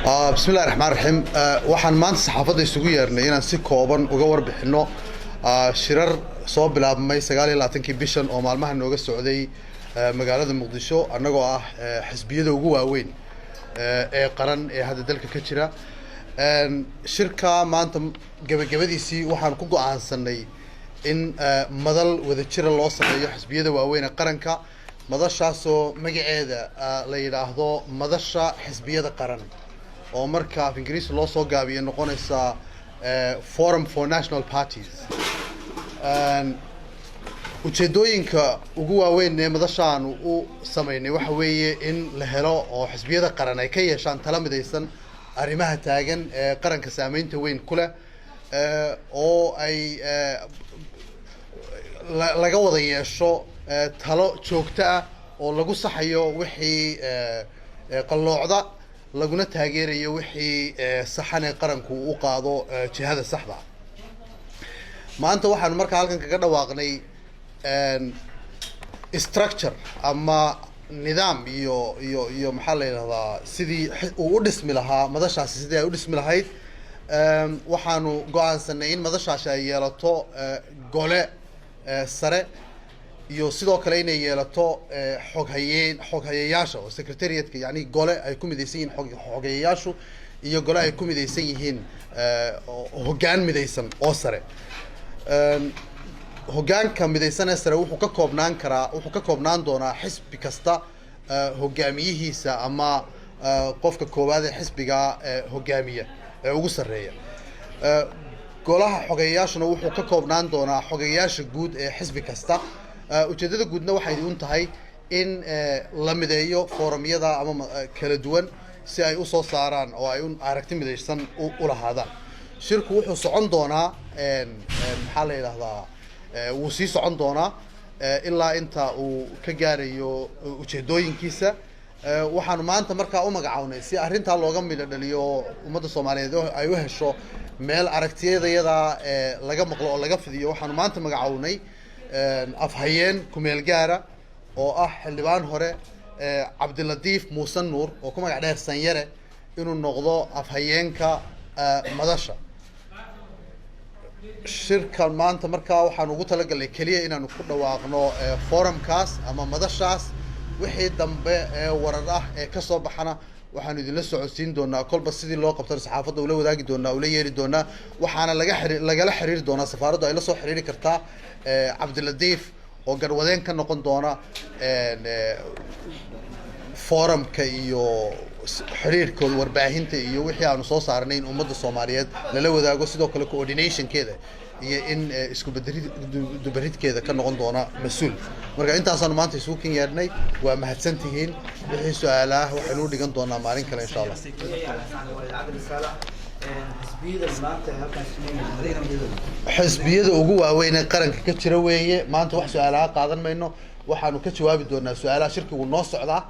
Bismillahi raxmaan raxiim. Waxaan maanta saxaafadda isugu yeernay inaan si kooban uga warbixino shirar soo bilaabmay 29-kii bishan oo maalmaha nooga socday magaalada Muqdisho, annagoo ah xisbiyada ugu waaweyn ee qaran ee hadda dalka ka jira. Shirka maanta gebagabadiisii waxaan ku go'aansanay in madal wadajira loo sameeyo xisbiyada waaweyn ee qaranka, madashaasoo magaceeda la yidhaahdo Madasha Xisbiyada Qaran, oo marka af Ingiriisi loo soo gaabiyo noqonaysa Forum for National Parties. Ujeedooyinka ugu waaweyn ee madashaanu u sameynay waxa weeye in la helo oo xisbiyada qaran ay ka yeeshaan tala midaysan arrimaha taagan ee qaranka saameynta weyn ku leh, oo ay laga wada yeesho talo joogto ah oo lagu saxayo wixii qalloocda, laguna taageerayo wixii saxan ee qaranku u qaado jihada saxda ah. Maanta waxaanu markaa halkan kaga dhawaaqnay structure ama nidaam iyo maxaa la yidhahdaa, sidii uu u dhismi lahaa madashaasi, sidii ay u dhismi lahayd. Waxaanu go'aansanay in madashaasi ay yeelato gole sare iyo sidoo kale inay yeelato xoghayeen, xoghayayaasha oo secretariatka, yani gole ay ku midaysan yihiin xoghayayaashu iyo gole ay ku midaysan yihiin hoggaan midaysan oo sare. Hoggaanka midaysan ee sare wuxuu ka koobnaan karaa, wuxuu ka koobnaan doonaa xisbi kasta hogaamiyihiisa ama qofka koowaad ee xisbiga hogaamiya ee ugu sarreeya. Golaha xogeyayaashuna wuxuu ka koobnaan doonaa xogeyayaasha guud ee xisbi kasta. Ujeeddada guudna waxay un tahay in la mideeyo forumyada ama kala duwan si ay usoo saaraan oo ay u aragti midaysan u lahaadaan. Shirku wuxuu socon doonaa, maxaa la yidhahdaa, wuu sii socon doonaa ilaa inta uu ka gaarayo ujeedooyinkiisa. Waxaanu maanta markaa u magacawnay, si arrintaa looga midho dhaliyo, ummadda Soomaaliyeed ay u hesho meel aragtiyadayada laga maqlo oo laga fidiyo, waxaanu maanta magacawnay afhayeen kumeel gaara oo ah xildhibaan hore Cabdilatiif Muuse Nuur, oo ku magac dheer Sanyare, inuu noqdo afhayeenka madasha. Shirkan maanta markaa waxaan ugu talagalnay keliya inaanu ku dhawaaqno forumkaas ama madashaas. Wixii dambe ee warar ah ee kasoo baxana waxaanu idinla socodsiin doonaa kolba sidii loo qabtana saxaafadda ula wadaagi doonaa, ula yeeri doonaa. Waxaana laga xiri lagala xiriiri doonaa safaaraddu, ay la soo xiriiri kartaa Cabdilatiif oo garwadeen ka noqon doona forumka iyo xiriirkooda warbaahinta iyo wixii aanu soo saarnay in ummadda Soomaaliyeed lala wadaago, sidoo kale coordinationkeeda iyo in isku bedrid dubaridkeeda ka noqon doona mas'uul. Marka intaasaanu maanta isugu kin yeedhnay. Waa mahadsan tihiin. Wixii su'aalaah waxaynu u dhigan doonaa maalin kale, insha Allah. Xisbiyada maanta halkan? Xisbiyada ugu waaweyn ee qaranka ka jira weeye. Maanta wax su'aalaha qaadan mayno, waxaanu ka jawaabi doonaa su'aalaha. Shirkigu noo socdaa,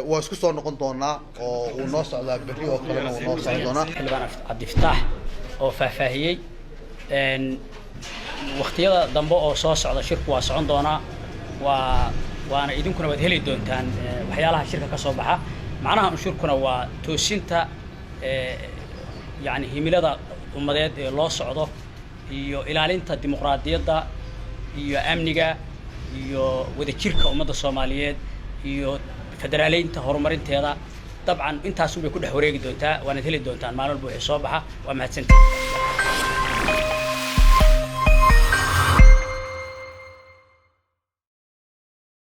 waa isku soo noqon doonaa oo uu noo socdaa, berri oo kalena uu noo socon doonaa. Xildhibaan Cabdifataax oo faahfaahiyey waktiyada dambe oo soo socda. Shirku waa socon doonaa, waana idinkuna waad heli doontaan waxyaalaha shirka ka soo baxa. Macnaha un shirkuna waa toosinta yani himilada ummadeed ee loo socdo iyo ilaalinta dimuqraadiyadda iyo amniga iyo wadajirka ummadda Soomaaliyeed iyo federaaleynta horumarinteeda. Dabcan intaasun bay ku dhex wareegi doontaa, waanaad heli doontaan maalin walba wixii soo baxa. Waa mahadsantihin.